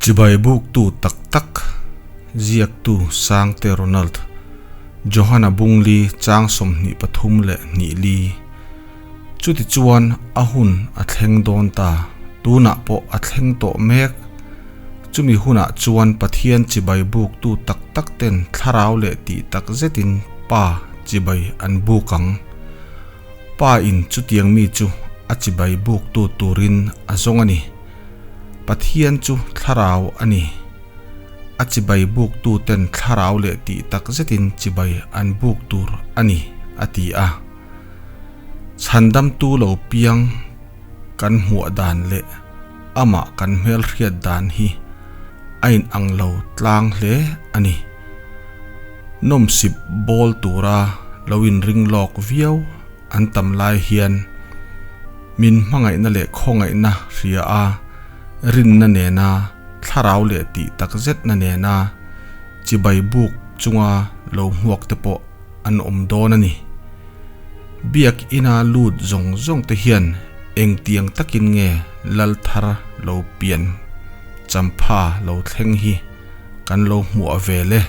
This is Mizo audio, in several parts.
Chibai buktu tak tak ziaktu Sangte Ronald, Johana Bungli chang 23 leh hnih li. Chutichuan a hun a thleng dawn ta, tunah pawh a thleng tawh mek. Chumi hunah chuan Pathian chibai buktu tak tak ten thlarau leh tih tak zetin Pa chibai an buk ang. Pa in chutiang mi chu a chibai buktu turin a zawng a ni. Pathian chu thlarau a ni. A chibai buktu ten thlarau leh tih tak zetin chibai an buk tur a ni, a ti a. Chhandamtu lo piang kan hmuah dan leh amah kan hmelhriat dan hi a inang lo tlang hle a ni. Nawmsip bawl tura lo inring lawk viau an tam lai hian min hmangaihna leh khawngaihna hria a, rinna nena thlarau leh tih takzetna nena chibai buk chunga lo hmuak te pawh an awm dawn a ni. Biak ina lut zawng zawng te hian engtiang takin nge lal thar lo pian champha lo thleng hi kan lo hmuah ve le?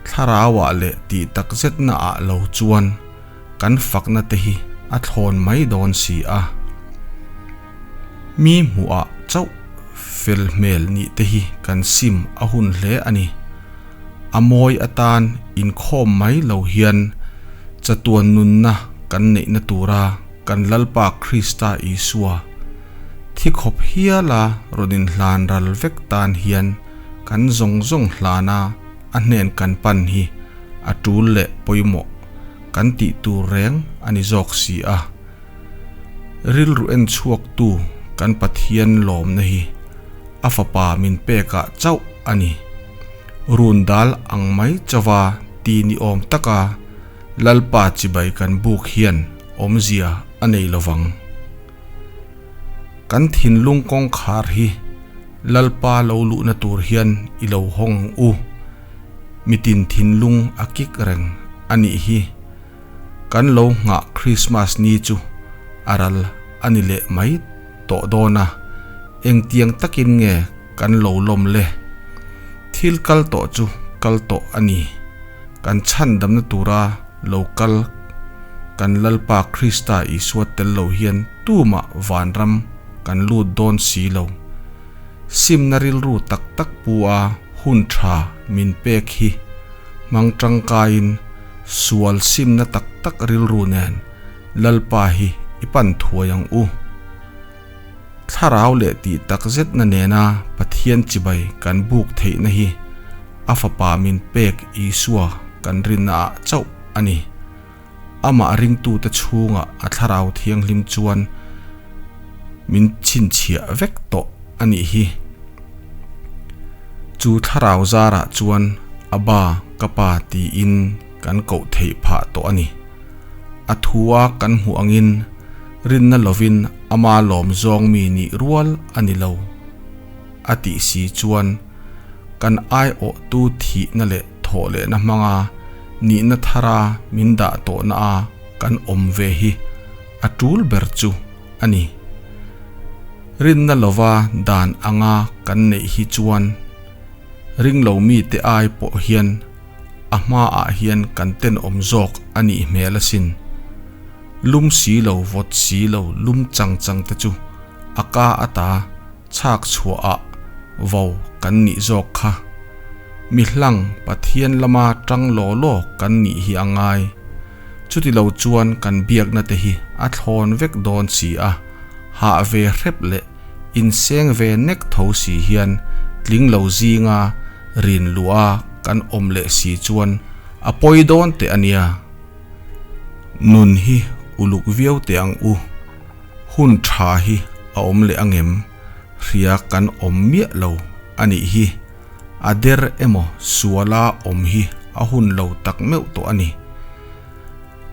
Thlarauah leh tih takzetna ah lo chuan kan fakna te hi a thlawn mai dawn si a. Mi hmuhah chauh fel hmel nih te hi kan sim a hun hle a ni. A mawi atan inkhawm mai lo hian chatuan nunna kan neihna tura kan Lalpa Krista Isua thi khawp hiala rawn inhlan ral vek tan hian kan zawng zawng hlana a hnen kan pan hi a tul leh pawimawh kan tih tur reng a ni zawk si a. Rilru en chhuaktu kan Pathian lawmna hi a fapa min pekah chauh a ni. Run dal ang mai chauva ti ni awm taka Lalpa chibai kan buk hian awmzia a nei lovang. Kan thinlung kawngkhar hi Lalpa lo luhna tur hian i lo hawng ang u. Mitin thinlung a kik reng a nih hi. Kan lo nghah Krismas ni chu a ral a ni leh mai tawh dawn a, engtiang takin nge kan lo lawm le? Thil kal tawh chu kal tawh a ni. Kan chhandamna tura lo kal kan Lalpa Krista Isua tel lo hian tumah vanram kan lut dawn si lo. Simna rilru tak tak pu a hun tha min pek hi hmang tangkaiin sual simna tak tak rilru nen Lalpa hi i pan thuai ang u. Thlarau leh tih tak zetna nena Pathian chibai kan buk theihna hi a Fapa min pek Isua kan rinna ah chauh a ni. Amah ringtute chhungah a Thlarau Thianghlim chuan min chhinchhiah vek tawh a nih hi. Chu Thlarau zarah chuan Abba, ka Pa tiin kan koh theih phah tawh a ni. A thua kan hmuh angin rinna lovin ama lawm zawng mi nih rual a ni lo a tih si chuan kan aiawhtu thihna leh thawh lehna hmanga nihna thara min dah tawhna a kan awm ve hi a tul ber chu a ni. Rinna lova dan anga kan neih hi chuan ringlo mite ai pawh hian A hmaah hian kan tenawm zawk a nih hmel asin. Lum si lo, vawt si lo, lum chang chang te chu a ka ata chhak chhuahah vo kan nih zawk kha. Mi hlang Pathian lama tang law law kan nih hi a ngai. Chuti lo chuan kan biakna te hi a thlawn vek dawn si a, hah ve hrep leh Inseng ve nek tho si hian tling lo zinga rin luh a kan awm leh si chuan a pawi dawn teh a nia. Nun hi uluk viau teh ang u. Hun tha hi a awm leh angem hria kan awm miah lo a nih hi. A der emaw suala awm hi a hun lo tak meuh tawh a ni.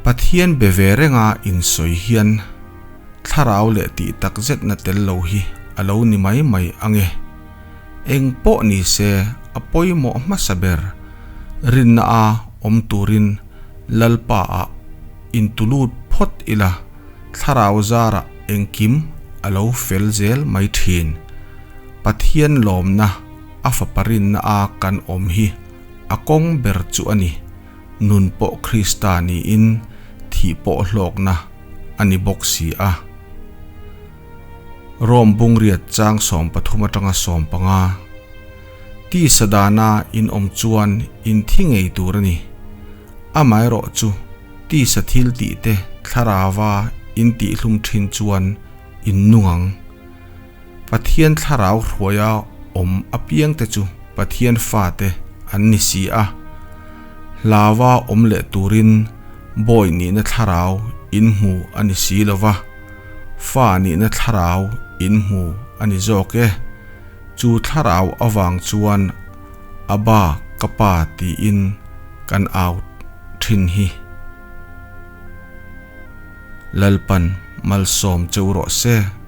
Pathian be ve renga insawi hian. Thlarau leh tih tak zetna tel lo hi a lo ni mai mai ang e. Eng pawh ni se a pawimawh hmasa ber rinna a awm turin Lalpa ah intulut phawt ila thlarau zarah engkim a lo fel zel mai thin. Pathian lawmna a fapa rinna a kan awm hi a kawng ber chu a ni. Nun pawh Krista niin thih pawh hlawkna a ni bawk si a. Rom bungriat chang 13 atanga 15. Tisa dana in awm chuan in thi ngei tur a ni. Amaherawh chu tisa thil tih te thlarauva in tihhlum thin chuan in nung ang. Pathian thlarau hruaia awm apiang te chu Pathian fate an ni si a. Hlauva awm leh turin bawi nihna thlarau in hmu a ni si lo va, fa nihna thlarau in hmu a ni zawk e. Chu thlarau avang chuan Abba ka pa tiin kan au thin hi. Lalpan malsawm cheu rawh se.